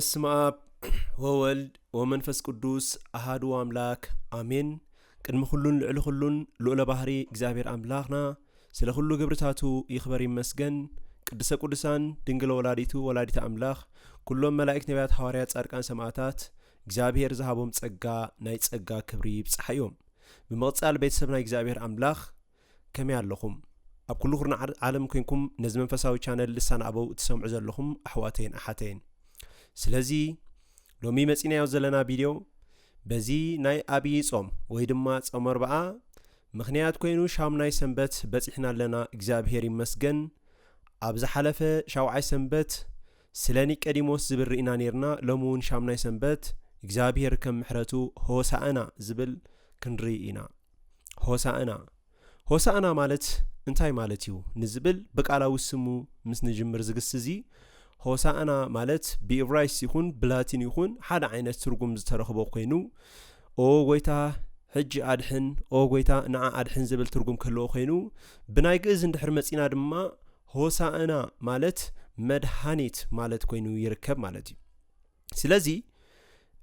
በስመ ኣብ ወወልድ ወመንፈስ ቅዱስ ኣሃዱ ኣምላክ ኣሜን። ቅድሚ ኩሉን ልዕሊ ኩሉን ልዑለ ባህሪ እግዚኣብሔር ኣምላኽና ስለ ኩሉ ግብርታቱ ይኽበር ይመስገን። ቅድስተ ቅዱሳን ድንግል ወላዲቱ ወላዲተ ኣምላኽ ኩሎም መላእክት ነቢያት ሃዋርያት ጻድቃን ሰማዕታት እግዚኣብሔር ዝሃቦም ጸጋ ናይ ጸጋ ክብሪ ይብጽሓዮም። ብምቕጻል ቤተሰብ ናይ እግዚኣብሔር ኣምላኽ ከመይ ኣለኹም? ኣብ ኩሉ ኩርናዕ ዓለም ኮንኩም ነዚ መንፈሳዊ ቻነል ልሳን ኣበው እትሰምዑ ዘለኹም ኣሕዋተይን ኣሓተይን። ስለዚ ሎሚ መጺናዮ ዘለና ቪድዮ በዚ ናይ ኣብይ ጾም ወይ ድማ ጾም ኣርብዓ ምኽንያት ኮይኑ ሻምናይ ሰንበት በጺሕና ኣለና። እግዚኣብሔር ይመስገን። ኣብ ዝሓለፈ ሻውዓይ ሰንበት ስለ ኒቀዲሞስ ዝብል ርኢና ኔርና። ሎሚ እውን ሻምናይ ሰንበት እግዚኣብሔር ከም ምሕረቱ ሆሳእና ዝብል ክንርኢ ኢና። ሆሳእና ሆሳእና ማለት እንታይ ማለት እዩ ንዝብል ብቃላዊ ስሙ ምስ ንጅምር ዝግስ እዚ ሆሳእና ማለት ብኢብራይስ ይኹን ብላቲን ይኹን ሓደ ዓይነት ትርጉም ዝተረኽቦ ኮይኑ ኦ ጎይታ ሕጂ ኣድሕን ኦ ጎይታ ንዓ ኣድሕን ዝብል ትርጉም ክህልዎ ኮይኑ ብናይ ግእዝ እንድሕር መጺና ድማ ሆሳእና ማለት መድሃኒት ማለት ኮይኑ ይርከብ ማለት እዩ። ስለዚ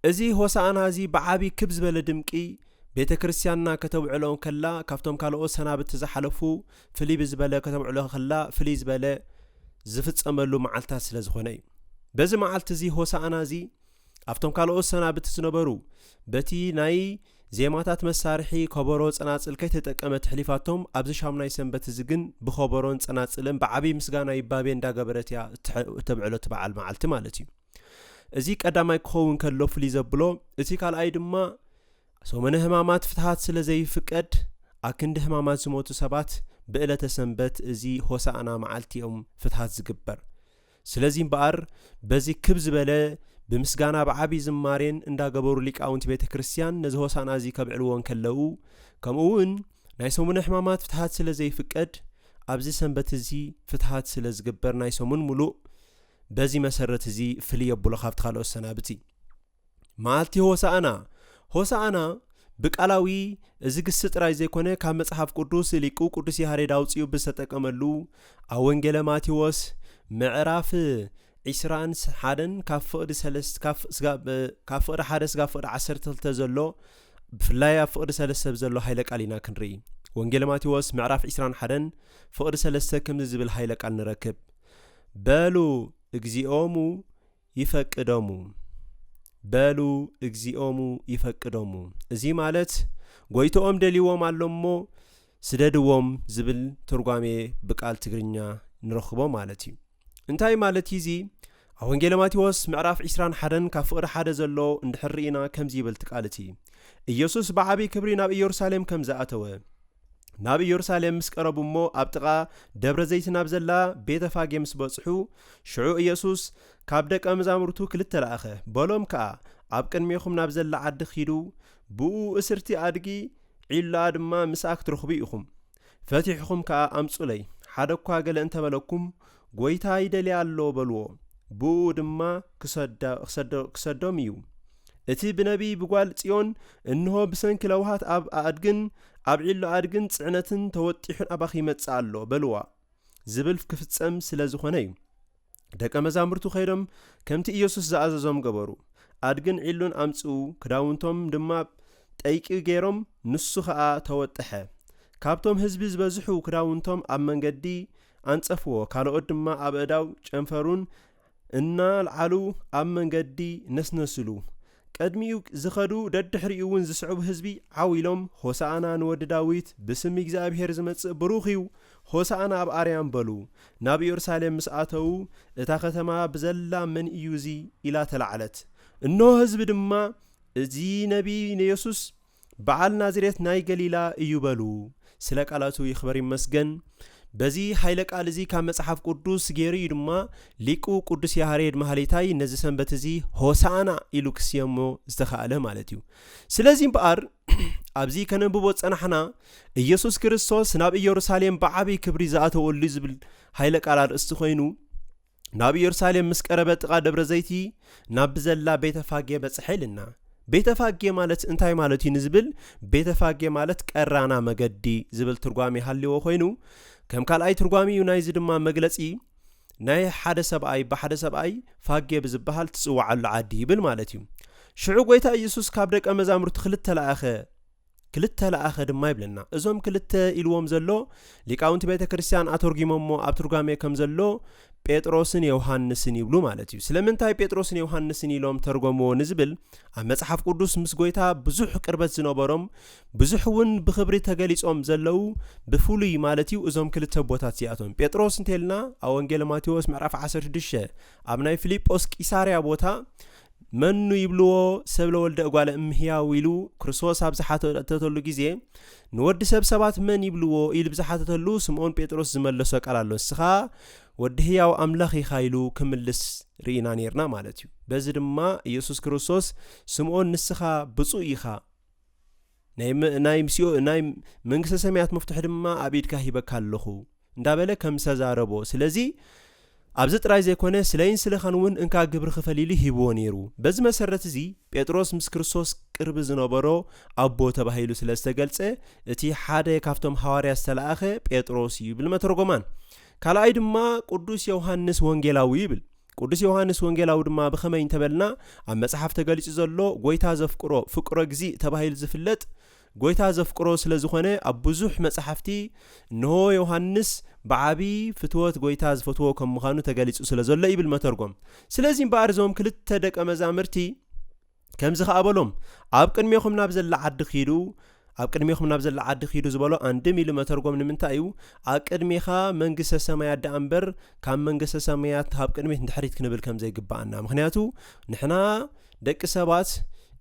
እዚ ሆሳእና እዚ ብዓቢ ክብ ዝበለ ድምቂ ቤተ ክርስቲያንና ከተውዕሎ ከላ ካብቶም ካልኦት ሰናብቲ ዝሓለፉ ፍልይ ብዝበለ ከተውዕሎ ከላ ፍልይ ዝበለ ዝፍጸመሉ መዓልታት ስለ ዝኾነ እዩ። በዚ መዓልቲ እዚ ሆሳእና እዚ ኣብቶም ካልኦት ሰናብቲ ዝነበሩ በቲ ናይ ዜማታት መሳርሒ ከበሮ ጸናጽል ከይተጠቀመ ተሕሊፋቶም ኣብዚ ሻምናይ ሰንበት እዚ ግን ብኸበሮን ጸናጽልን ብዓቢ ምስጋና ይባቤ እንዳገበረት እያ እተብዕሎ እቲ በዓል መዓልቲ ማለት እዩ። እዚ ቀዳማይ ክኸውን ከሎ ፍልይ ዘብሎ እቲ ካልኣይ ድማ ሰሙነ ሕማማት ፍትሃት ስለ ዘይፍቀድ ኣክንዲ ሕማማት ዝሞቱ ሰባት ብዕለተ ሰንበት እዚ ሆሳእና መዓልቲ እዮም ፍትሃት ዝግበር። ስለዚ እምበኣር በዚ ክብ ዝበለ ብምስጋና ብዓቢ ዝማሬን እንዳገበሩ ሊቃውንቲ ቤተ ክርስቲያን ነዚ ሆሳእና እዚ ከብዕልዎ እንከለዉ ከምኡ እውን ናይ ሰሙነ ሕማማት ፍትሃት ስለ ዘይፍቀድ ኣብዚ ሰንበት እዚ ፍትሃት ስለ ዝግበር ናይ ሰሙን ሙሉእ በዚ መሰረት እዚ ፍልይ የብሎ ካብቲ ካልኦት ሰናብቲ። መዓልቲ ሆሳእና ሆሳእና ብቃላዊ እዚ ግሲ ጥራይ ዘይኮነ ካብ መጽሓፍ ቅዱስ ሊቁ ቅዱስ ያሬድ ኣውጺኡ ብዝተጠቀመሉ ኣብ ወንጌለ ማቴዎስ ምዕራፍ ዒስራን ሓደን ካብ ፍቕዲ ሰለስተ ካብ ስጋ ካብ ፍቕዲ ሓደ ስጋብ ፍቕዲ ዓሰርተ ክልተ ዘሎ ብፍላይ ኣብ ፍቕዲ ሰለስተ ዘሎ ሃይለ ቃል ኢና ክንርኢ። ወንጌለ ማቴዎስ ምዕራፍ ዒስራን ሓደን ፍቕዲ ሰለስተ ከምዚ ዝብል ሃይለ ቃል ንረክብ። በሉ እግዚኦሙ ይፈቅዶሙ በሉ እግዚኦሙ ይፈቅዶሙ። እዚ ማለት ጎይቶኦም ደልይዎም ኣሎ እሞ ስደድዎም ዝብል ትርጓሜ ብቃል ትግርኛ ንረኽቦ ማለት እዩ። እንታይ ማለት እዩ እዚ? ኣብ ወንጌለ ማቴዎስ ምዕራፍ ዒስራን ሓደን ካብ ፍቕሪ ሓደ ዘሎ እንድሕር ርኢና ከምዚ ይብል እቲ ቃል እቲ ኢየሱስ ብዓብዪ ክብሪ ናብ ኢየሩሳሌም ከም ዝኣተወ ናብ ኢየሩሳሌም ምስ ቀረቡ እሞ ኣብ ጥቓ ደብረ ዘይት ናብ ዘላ ቤተ ፋጌ ምስ በጽሑ ሽዑ ኢየሱስ ካብ ደቀ መዛሙርቱ ክልተ ለኣኸ በሎም ከኣ ኣብ ቅድሜኹም ናብ ዘላ ዓዲ ኪዱ ብኡ እስርቲ ኣድጊ ዒላ ድማ ምስኣ ክትረኽቡ ኢኹም ፈቲሕኹም ከኣ ኣምጹለይ ሓደ እኳ ገለ እንተበለኩም ጎይታ ይደልያ ኣሎ በልዎ ብኡ ድማ ክሰዶም እዩ እቲ ብነቢይ ብጓል ጽዮን እንሆ ብሰንኪ ለውሃት ኣብ ኣድግን ኣብ ዒሎ ኣድግን ጽዕነትን ተወጢሑ ናባኺ ይመጽእ ኣሎ በልዋ ዝብል ክፍጸም ስለ ዝኾነ እዩ። ደቀ መዛሙርቱ ከይዶም ከምቲ ኢየሱስ ዝኣዘዞም ገበሩ። ኣድግን ዒሉን ኣምጽኡ፣ ክዳውንቶም ድማ ጠይቂ ገይሮም፣ ንሱ ኸኣ ተወጠሐ። ካብቶም ህዝቢ ዝበዝሑ ክዳውንቶም ኣብ መንገዲ ኣንጸፍዎ፣ ካልኦት ድማ ኣብ ኣእዳው ጨንፈሩን እናልዓሉ ኣብ መንገዲ ነስነስሉ። ቅድሚኡ ዝኸዱ ደድሕሪኡ እውን ዝስዕቡ ህዝቢ ዓው ኢሎም ሆሳእና ንወዲ ዳዊት ብስም እግዚኣብሄር ዝመጽእ ብሩኽ እዩ ሆሳእና ኣብ ኣርያም በሉ። ናብ ኢየሩሳሌም ምስ ኣተዉ እታ ከተማ ብዘላ መን እዩ እዚ ኢላ ተላዕለት። እንሆ ህዝቢ ድማ እዚ ነቢ ንየሱስ በዓል ናዝሬት ናይ ገሊላ እዩ በሉ። ስለ ቃላቱ ይኽበር ይመስገን። በዚ ኃይለ ቃል እዚ ካብ መጽሓፍ ቅዱስ ገይሩ እዩ ድማ ሊቁ ቅዱስ ያሬድ ማህሌታይ ነዚ ሰንበት እዚ ሆሳዕና ኢሉ ክስየሞ ዝተኻእለ ማለት እዩ። ስለዚ እምበኣር ኣብዚ ከነንብቦ ጸናሕና ኢየሱስ ክርስቶስ ናብ ኢየሩሳሌም ብዓብይ ክብሪ ዝኣተወሉ ዝብል ኃይለ ቃል ኣርእስቲ ኮይኑ ናብ ኢየሩሳሌም ምስ ቀረበ ጥቓ ደብረ ዘይቲ ናብ ብዘላ ቤተ ፋጌ በጽሐ ኢልና። ቤተ ፋጌ ማለት እንታይ ማለት እዩ ንዝብል ቤተ ፋጌ ማለት ቀራና መገዲ ዝብል ትርጓሜ ሃልዎ ኮይኑ ከም ካልኣይ ትርጓሜ እዩ ናይዚ ድማ መግለጺ ናይ ሓደ ሰብኣይ፣ ብሓደ ሰብኣይ ፋጌ ብዝበሃል ትጽውዓሉ ዓዲ ይብል ማለት እዩ። ሽዑ ጎይታ ኢየሱስ ካብ ደቀ መዛሙርቱ ክልተ ለኣኸ፣ ክልተ ለኣኸ ድማ ይብለና። እዞም ክልተ ኢልዎም ዘሎ ሊቃውንቲ ቤተ ክርስቲያን ኣተርጒሞሞ ኣብ ትርጓሜ ከም ዘሎ ጴጥሮስን ዮሃንስን ይብሉ ማለት እዩ። ስለምንታይ ጴጥሮስን ዮሃንስን ኢሎም ተርጎምዎ ንዝብል፣ ኣብ መጽሓፍ ቅዱስ ምስ ጎይታ ብዙሕ ቅርበት ዝነበሮም፣ ብዙሕ እውን ብኽብሪ ተገሊጾም ዘለዉ፣ ብፍሉይ ማለት እዩ እዞም ክልተ ኣቦታት እዚኣቶም። ጴጥሮስ እንተልና ኣብ ወንጌል ማቴዎስ ምዕራፍ ዓሰርተ ሽዱሽተ ኣብ ናይ ፊልጶስ ቂሳርያ ቦታ መኑ ይብልዎ ሰብ ለወልደ እጓለ እምህያው ኢሉ ክርስቶስ ኣብ ዝሓተተሉ ግዜ፣ ንወዲ ሰብ ሰባት መን ይብልዎ ኢሉ ብዝሓተተሉ ስምዖን ጴጥሮስ ዝመለሶ ቃል ኣሎ። ንስኻ ወዲ ህያው ኣምላኽ ኢኻ ኢሉ ክምልስ ርኢና ነርና ማለት እዩ። በዚ ድማ ኢየሱስ ክርስቶስ ስምዖን ንስኻ ብፁዕ ኢኻ፣ ናይ መ-፣ ናይ ምስዮ-፣ ናይ መንግስተ ሰማያት መፍትሒ ድማ ኣብ ኢድካ ሂበካ ኣለኹ እንዳበለ ከም ዝተዛረቦ። ስለዚ ኣብዚ ጥራይ ዘይኮነ ስለይን ስለኻን እውን እንካ ግብሪ ክፈል ኢሉ ሂብዎ ነይሩ። በዚ መሰረት እዚ ጴጥሮስ ምስ ክርስቶስ ቅርቢ ዝነበሮ ኣቦ ተባሂሉ ስለ ዝተገልጸ፣ እቲ ሓደ ካብቶም ሃዋርያ ዝተለኣኸ ጴጥሮስ እዩ ይብል መተርጎማን። ካልኣይ ድማ ቅዱስ ዮሃንስ ወንጌላዊ ይብል። ቅዱስ ዮሃንስ ወንጌላዊ ድማ ብኸመይ እንተበልና፣ ኣብ መጽሓፍ ተገሊጹ ዘሎ ጎይታ ዘፍቅሮ ፍቅሮ እግዚእ ተባሂሉ ዝፍለጥ፣ ጎይታ ዘፍቅሮ ስለ ዝኾነ ኣብ ብዙሕ መጽሓፍቲ እንሆ ዮሃንስ ብዓቢ ፍትወት ጎይታ ዝፈትዎ ከም ምዃኑ ተገሊጹ ስለ ዘሎ ይብል መተርጎም። ስለዚ እምበኣር እዞም ክልተ ደቀ መዛምርቲ ከምዚ ከኣ በሎም፣ ኣብ ቅድሜኹም ናብ ዘላ ዓዲ ኪዱ፣ ኣብ ቅድሜኹም ናብ ዘላ ዓዲ ኪዱ ዝበሎ ኣንድም ኢሉ መተርጎም ንምንታይ እዩ? ኣብ ቅድሜኻ መንግስተ ሰማያት ደኣ እምበር ካብ መንግስተ ሰማያት ካብ ቅድሚት ንድሕሪት ክንብል ከም ዘይግባኣና። ምኽንያቱ ንሕና ደቂ ሰባት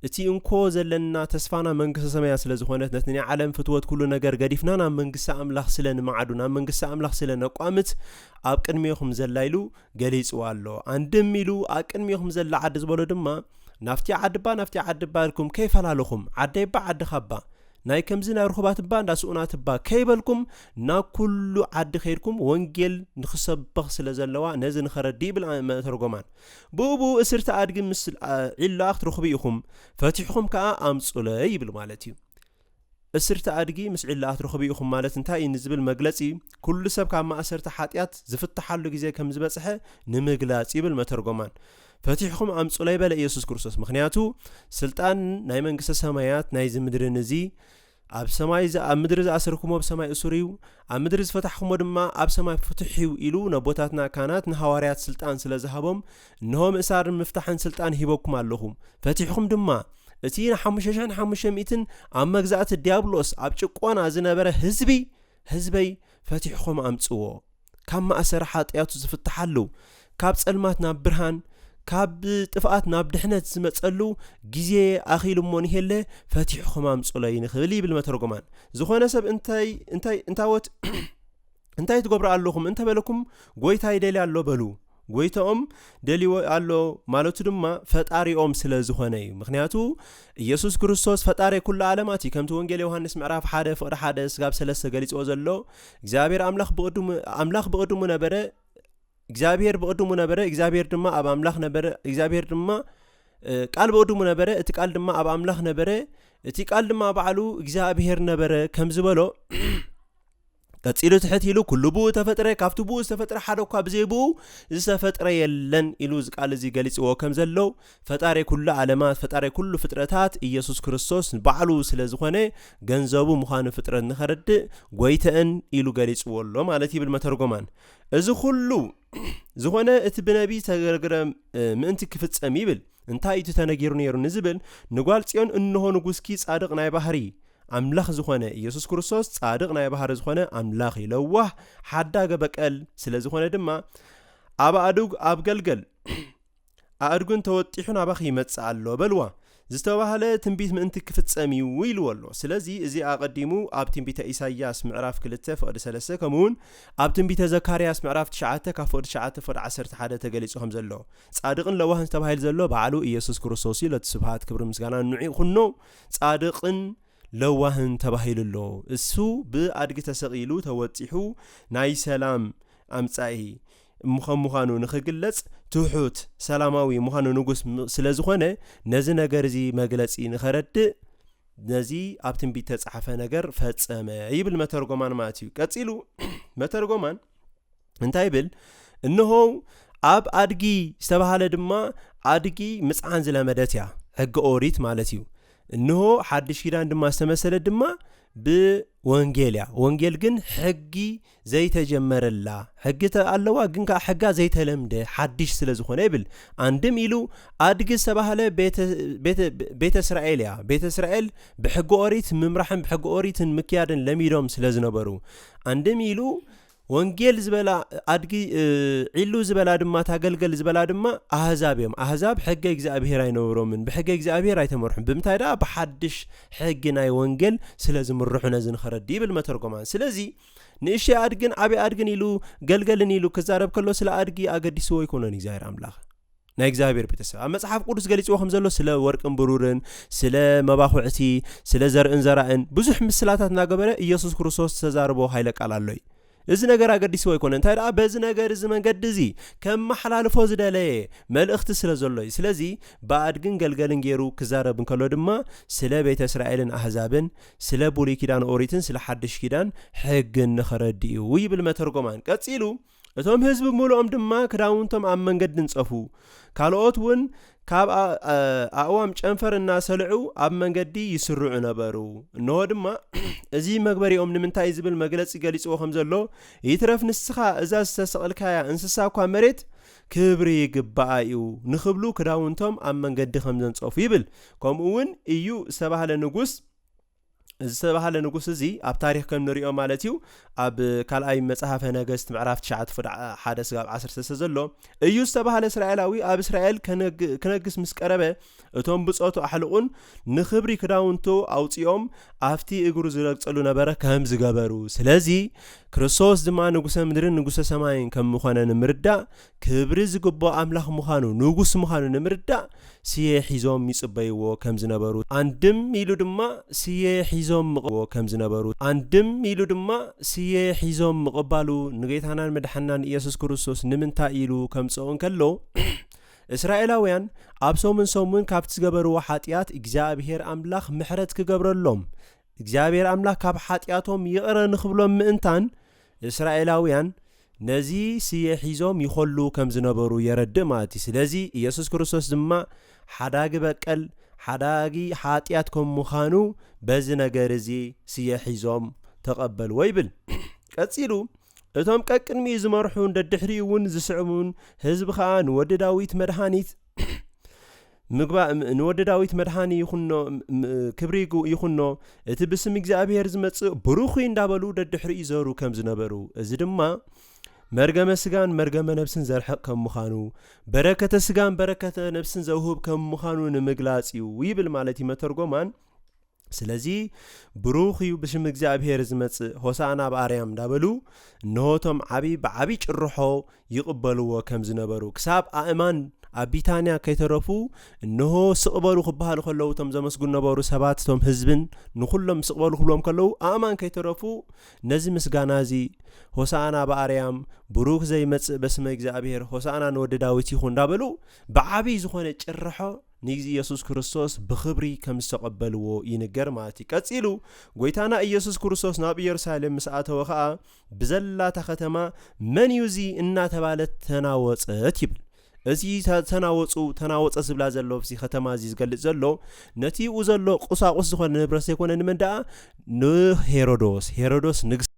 እቲ እንኮ ዘለና ተስፋና መንግስተ ሰማያት ስለ ዝኾነት፣ ነቲ ናይ ዓለም ፍትወት ኩሉ ነገር ገዲፍና ናብ መንግስቲ ኣምላኽ ስለ ንመዓዱ፣ ናብ መንግስቲ ኣምላኽ ስለ ነቋምት፣ ኣብ ቅድሜኹም ዘላ ኢሉ ገሊጽዋ ኣሎ። ኣንድም ኢሉ ኣብ ቅድሜኹም ዘላ ዓዲ ዝበሎ ድማ፣ ናብቲ ዓዲ እባ፣ ናብቲ ዓዲ እባ ኢልኩም ከይፈላለኹም፣ ዓደይ እባ፣ ዓድኻ እባ፣ ናይ ከምዚ ናይ ርኹባት እባ፣ እንዳ ስኡናት እባ ከይበልኩም፣ ናብ ኩሉ ዓዲ ከይድኩም ወንጌል ንኽሰበኽ ስለ ዘለዋ፣ ነዚ ንኸረዲ ይብል መተርጎማን። ብኡ ብኡ እስርቲ ኣድጊ ምስ ዒላኣኽ ትረኽቡ ኢኹም፣ ፈቲሕኹም ከኣ ኣምጹለይ ይብል ማለት እዩ። እስርቲ ኣድጊ ምስ ዒላኣት ትረኽቡ ኢኹም ማለት እንታይ እዩ ንዝብል መግለጺ፣ ኩሉ ሰብ ካብ ማእሰርቲ ሓጢኣት ዝፍትሓሉ ግዜ ከም ዝበጽሐ ንምግላጽ ይብል መተርጎማን። ፈቲሕኹም ኣምጹለይ በለ ኢየሱስ ክርስቶስ። ምኽንያቱ ስልጣን ናይ መንግስተ ሰማያት ናይዚ ምድርን እዚ ኣብ ሰማይ ዝ-፣ ኣብ ምድሪ ዝኣሰርኩሞ ብሰማይ እሱር እዩ፣ ኣብ ምድሪ ዝፈታሕኩሞ ድማ ኣብ ሰማይ ፍቱሕ እዩ ኢሉ ነቦታትና ካህናት ንሃዋርያት ስልጣን ስለ ዝሃቦም፣ እንሆ ምእሳርን ምፍታሕን ስልጣን ሂበኩም ኣለኹ። ፈቲሕኹም ድማ እቲ ንሓሙሽተ ሽሕን ሓሙሽተ ሚእትን ኣብ መግዛእቲ ዲያብሎስ ኣብ ጭቆና ዝነበረ ህዝቢ፣ ህዝበይ ፈቲሕኹም ኣምጽዎ። ካብ ማእሰሪ ሓጢኣቱ ዝፍትሓሉ፣ ካብ ጸልማት ናብ ብርሃን፣ ካብ ጥፍኣት ናብ ድሕነት ዝመጸሉ ግዜ ኣኺሉ እሞ ንሄለ ፈቲሕኹም ኣምጹለይ ንኽብል ይብል መተርጎማን። ዝኾነ ሰብ እንታይ፣ እንታይ፣ እንታወት፣ እንታይ ትገብሩ ኣለኹም እንተበለኩም፣ ጎይታ ይደሊ ኣሎ በሉ። ጎይታኦም ደልዎ ኣሎ ማለቱ ድማ ፈጣሪኦም ስለ ዝኾነ እዩ። ምኽንያቱ ኢየሱስ ክርስቶስ ፈጣሪ ኩሉ ዓለማት እዩ። ከምቲ ወንጌል ዮሃንስ ምዕራፍ ሓደ ፍቕዲ ሓደ ስጋብ ሰለስተ ገሊጽዎ ዘሎ፣ እግዚኣብሔር ኣምላኽ ብቕድሙ፣ ኣምላኽ ብቕድሙ ነበረ፣ እግዚኣብሔር ብቕድሙ ነበረ፣ እግዚኣብሔር ድማ ኣብ ኣምላኽ ነበረ፣ እግዚኣብሔር ድማ፣ እ፣ ቃል ብቕድሙ ነበረ፣ እቲ ቃል ድማ ኣብ ኣምላኽ ነበረ፣ እቲ ቃል ድማ ባዕሉ እግዚኣብሔር ነበረ ከም ዝበሎ፣ ቀጺሉ ትሕት ኢሉ፣ "ኩሉ ብኡ ተፈጥረ፣ ካብቲ ብኡ ዝተፈጥረ ሓደ እኳ ብዘይ ብኡ ዝተፈጥረ የለን" ኢሉ እዚ ቃል እዚ ገሊጽዎ ከም ዘሎ፣ ፈጣሪ ኩሉ ዓለማት፣ ፈጣሪ ኩሉ ፍጥረታት ኢየሱስ ክርስቶስ ባዕሉ ስለ ዝኾነ፣ ገንዘቡ ምዃኑ ፍጥረት ንኸረድእ፣ "ጎይተአን" ኢሉ ገሊጽዎ ኣሎ ማለት ይብል መተርጎማን። እዚ ኩሉ ዝኾነ እቲ ብነቢይ ዝተገርገረ፣ እ፣ ምእንቲ ክፍጸም ይብል። እንታይ እዩ እቲ ተነጊሩ ነይሩ ንዝብል፣ "ንጓል ጽዮን እንሆ ንጉስኪ ጻድቕ ናይ ባህሪ ኣምላኽ ዝኾነ ኢየሱስ ክርስቶስ፣ ጻድቕ ናይ ባህሪ ዝኾነ ኣምላኽ እዩ፣ ለዋህ ሓዳገ በቀል ስለ ዝኾነ ድማ፣ ኣብ ኣእዱግ ኣብ ገልገል ኣእድጉን ተወጢሑ ናባኺ ይመጽእ ኣሎ" በልዋ። ዝተባህለ ትንቢት ምእንቲ ክፍጸም እዩ ኢልዎ ኣሎ። ስለዚ እዚ ኣቐዲሙ ኣብ ትንቢተ ኢሳይያስ ምዕራፍ ክልተ ፍቕዲ ሰለስተ፣ ከምኡ እውን ኣብ ትንቢተ ዘካርያስ ምዕራፍ ትሽዓተ ካብ ፍቕዲ ትሽዓተ ፍቕዲ ዓሰርተ ሓደ ተገሊጹ ከም ዘሎ፣ ጻድቕን ለዋህን ዝተባሂሉ ዘሎ ባዕሉ ኢየሱስ ክርስቶስ እዩ። ለቲ ስብሃት ክብሪ ምስጋና ንዑ ይኹኖ። ጻድቕን ለዋህን ተባሂሉ ኣሎ። እሱ ብኣድጊ ተሰቒሉ ተወጢሑ ናይ ሰላም ኣምጻኢ ምኸ-፣ ምዃኑ ንኽግለጽ ትሑት ሰላማዊ ምዃኑ ንጉስ ም-፣ ስለ ዝኾነ ነዚ ነገር እዚ መግለጺ ንኸረድእ ነዚ ኣብ ትንቢት ተጻሕፈ ነገር ፈጸመ ይብል መተርጎማን ማለት እዩ። ቀጺሉ መተርጎማን እንታይ ይብል? እንሆ ኣብ ኣድጊ ዝተባህለ ድማ ኣድጊ ምጽዓን ዝለመደት እያ፣ ሕጊ ኦሪት ማለት እዩ። እንሆ ሓድሽ ኪዳን ድማ ዝተመሰለ ድማ ብወንጌል እያ። ወንጌል ግን ሕጊ ዘይተጀመረላ ሕጊ ተ-፣ ኣለዋ፣ ግን ከዓ ሕጋ ዘይተለምደ ሓድሽ ስለ ዝኾነ ይብል። ኣንድም ኢሉ ኣድጊ ዝተባህለ ቤተ፣ ቤተ፣ ቤተ እስራኤል እያ። ቤተ እስራኤል ብሕጊ ኦሪት ምምራሕን ብሕጊ ኦሪትን ምክያድን ለሚዶም ስለ ዝነበሩ፣ ኣንድም ኢሉ ወንጌል ዝበላ ኣድጊ፣ እ፣ ዒሉ ዝበላ ድማ፣ ታገልገል ዝበላ ድማ ኣህዛብ እዮም። ኣህዛብ ሕገ እግዚኣብሔር ኣይነበሮምን፣ ብሕገ እግዚኣብሔር ኣይተመርሑን። ብምንታይ ደኣ? ብሓድሽ ሕጊ ናይ ወንጌል ስለ ዝምርሑ ነዚ ንኸረዲ ይብል መተርጎማን። ስለዚ ንእሽተይ ኣድግን ዓብይ ኣድግን ኢሉ ገልገልን ኢሉ ክዛረብ ከሎ ስለ ኣድጊ ኣገዲስዎ ኣይኮነን እግዚኣብሔር ኣምላኽ። ናይ እግዚኣብሔር ቤተሰብ ኣብ መጽሓፍ ቅዱስ ገሊጽዎ ከም ዘሎ ስለ ወርቅን ብሩርን፣ ስለ መባኹዕቲ፣ ስለ ዘርእን ዘራእን ብዙሕ ምስላታት እናገበረ ኢየሱስ ክርስቶስ ዝተዛረቦ ሃይለ ቃል ኣሎ እዩ። እዚ ነገር ኣገዲስዎ ኣይኮነ። እንታይ ደኣ? በዚ ነገር እዚ መንገዲ እዚ ከመሓላልፎ ዝደለየ መልእኽቲ ስለ ዘሎ እዩ። ስለዚ ብኣድግን ገልገልን ገይሩ ክዛረብ እንከሎ ድማ ስለ ቤተ እስራኤልን ኣህዛብን፣ ስለ ብሉይ ኪዳን ኦሪትን ስለ ሓድሽ ኪዳን ሕግን ንኸረድእ እዩ ይብል መተርጎማን። ቀጺሉ እቶም ህዝቢ ምሉኦም ድማ ክዳውንቶም ኣብ መንገዲ እንጸፉ፣ ካልኦት እውን ካብ ኣ-፣ ኣ-፣ ኣእዋም ጨንፈር እናሰልዑ ኣብ መንገዲ ይስርዑ ነበሩ። እንሆ ድማ እዚ መግበሪኦም ንምንታይ ዝብል መግለጺ ገሊጽዎ ከም ዘሎ፣ ይትረፍ ንስኻ እዛ ዝተሰቕልካያ እንስሳ እኳ መሬት ክብሪ ይግባኣ እዩ ንኽብሉ ክዳውንቶም ኣብ መንገዲ ከም ዘንጸፉ ይብል። ከምኡ እውን እዩ ዝተባህለ ንጉስ፣ እዚ ዝተባህለ ንጉስ እዚ ኣብ ታሪኽ ከም ንሪኦ ማለት እዩ፣ ኣብ ካልኣይ መጽሓፈ ነገስት ምዕራፍ ትሽዓተ ፍዳ ሓደ ስጋብ ዓሰርተ ሰለስተ ዘሎ እዩ ዝተባህለ እስራኤላዊ ኣብ እስራኤል ከነግ-፣ ክነግስ ምስ ቀረበ፣ እቶም ብጾቱ ኣሕልቑን ንኽብሪ ክዳውንቱ ኣውጺኦም ኣብቲ እግሩ ዝረግጸሉ ነበረ ከም ዝገበሩ። ስለዚ ክርስቶስ ድማ ንጉሰ ምድርን ንጉሰ ሰማይን ከም ምኾነ ንምርዳእ፣ ክብሪ ዝግብኦ ኣምላኽ ምዃኑ፣ ንጉስ ምዃኑ ንምርዳእ ስየ ሒዞም ይጽበይዎ ከም ዝነበሩ፣ ኣንድም ኢሉ ድማ ስየ ሒዞም ምቕ-፣ ከም ዝነበሩ፣ ኣንድም ኢሉ ድማ ስየ ሒዞም ምቕባሉ ንጌታናን መድሓናን ኢየሱስ ክርስቶስ ንምንታይ ኢሉ ከምጽኦ እንከሎ፣ እስራኤላውያን ኣብ ሰሙን ሰሙን ካብቲ ዝገበርዎ ሓጢኣት እግዚኣብሔር ኣምላኽ ምሕረት ክገብረሎም፣ እግዚኣብሔር ኣምላኽ ካብ ሓጢኣቶም ይቕረ ንኽብሎም ምእንታን፣ እስራኤላውያን ነዚ ስየ ሒዞም ይኾሉ ከም ዝነበሩ የረድእ ማለት እዩ። ስለዚ ኢየሱስ ክርስቶስ ድማ ሓዳጊ በቀል፣ ሓዳጊ ሓጢኣት ከም ምዃኑ በዚ ነገር እዚ ስየ ሒዞም ተቐበልዎ ይብል። ቀጺሉ፣ እቶም ቀቅድሚኡ ዝመርሑን ደድሕሪኡ እውን ዝስዕቡን ህዝቢ ኸኣ ንወዲ ዳዊት መድሃኒት ምግባእ፣ ም-፣ ንወዲ ዳዊት መድሃኒ ይኹኖ፣ ም-፣ ም-፣ ክብሪ ይጉ-፣ ይኹኖ፣ እቲ ብስም እግዚኣብሔር ዝመጽእ ብሩኽ እዩ እንዳበሉ ደድሕሪኡ ይዘሩ ከም ዝነበሩ፣ እዚ ድማ መርገመ ስጋን መርገመ ነብስን ዘርሕቕ ከም ምዃኑ፣ በረከተ ስጋን በረከተ ነብስን ዘውህብ ከም ምዃኑ ንምግላጽ እዩ ይብል ማለት እዩ መተርጎማን። ስለዚ ብሩኽ እዩ ብሽም እግዚኣብሔር ዝመጽእ፣ ሆሳዕና ኣብ ኣርያም እንዳበሉ፣ እንሆ እቶም ዓቢ ብዓቢ ጭርሖ ይቕበልዎ ከም ዝነበሩ፣ ክሳብ ኣእማን ኣብ ቢታንያ ከይተረፉ፣ እንሆ ስቕ በሉ ክበሃሉ ከለዉ፣ እቶም ዘመስግኑ ነበሩ ሰባት፣ እቶም ህዝብን ንኹሎም ስቕ በሉ ክብሎም ከለዉ፣ ኣእማን ከይተረፉ ነዚ ምስጋና እዚ፣ ሆሳዕና ኣብ ኣርያም፣ ብሩኽ ዘይመጽእ በስመ እግዚኣብሔር፣ ሆሳዕና ንወዲ ዳዊት ይኹን እንዳበሉ ብዓቢ ዝኾነ ጭርሖ ንግዚ ኢየሱስ ክርስቶስ ብኽብሪ ከም ዝተቐበልዎ ይንገር ማለት እዩ። ቀጺሉ፣ ጎይታና ኢየሱስ ክርስቶስ ናብ ኢየሩሳሌም ምስ ኣተወ ኸኣ፣ ብዘላታ ከተማ መን እዩ እዚ እናተባለት ተናወጸት ይብል። እዚ ተ-፣ ተናወጹ፣ ተናወጸ ዝብላ ዘሎ ኣብዚ ከተማ እዚ ዝገልጽ ዘሎ፣ ነቲ ብኡ ዘሎ ቁሳቁስ ዝኾነ ንብረት ዘይኮነ ንመን ደኣ? ንሄሮዶስ። ሄሮዶስ ንግስ-፣